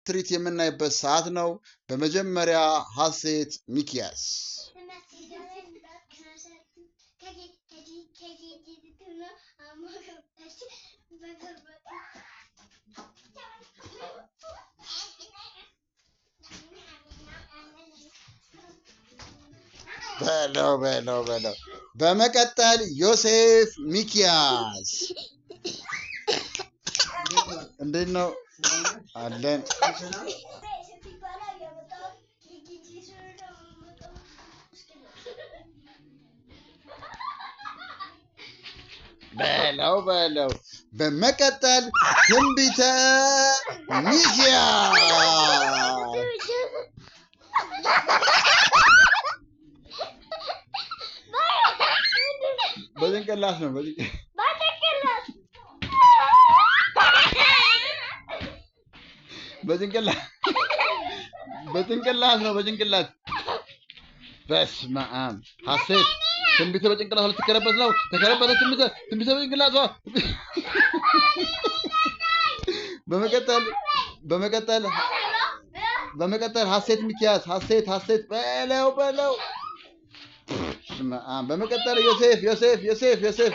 ትርኢት የምናይበት ሰዓት ነው። በመጀመሪያ ሀሴት ሚኪያስ። በለው በለው በለው። በመቀጠል ዮሴፍ ሚኪያስ። እንዴት ነው አለን? በለው በለው። በመቀጠል ትንቢተ ሚኪያስ። በጭንቅላት ነው። በጭንቅላት በጭንቅላት ነው። በጭንቅላት። በስመ አብ። ሀሴት ትንቢተ በጭንቅላቷ ልትከረበት ነው። ተከረበተች። ትንቢተ ትንቢተ በጭንቅላቷ። በመቀጠል በመቀጠል በመቀጠል ሀሴት ሚኪያስ። ሀሴት ሀሴት። በለው በለው። በስመ አብ። በመቀጠል ዮሴፍ ዮሴፍ ዮሴፍ ዮሴፍ።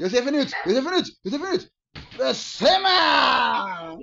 ዮሴፍን እዩት፣ ዮሴፍን እዩት፣ ዮሴፍን እዩት። በስመ አብ።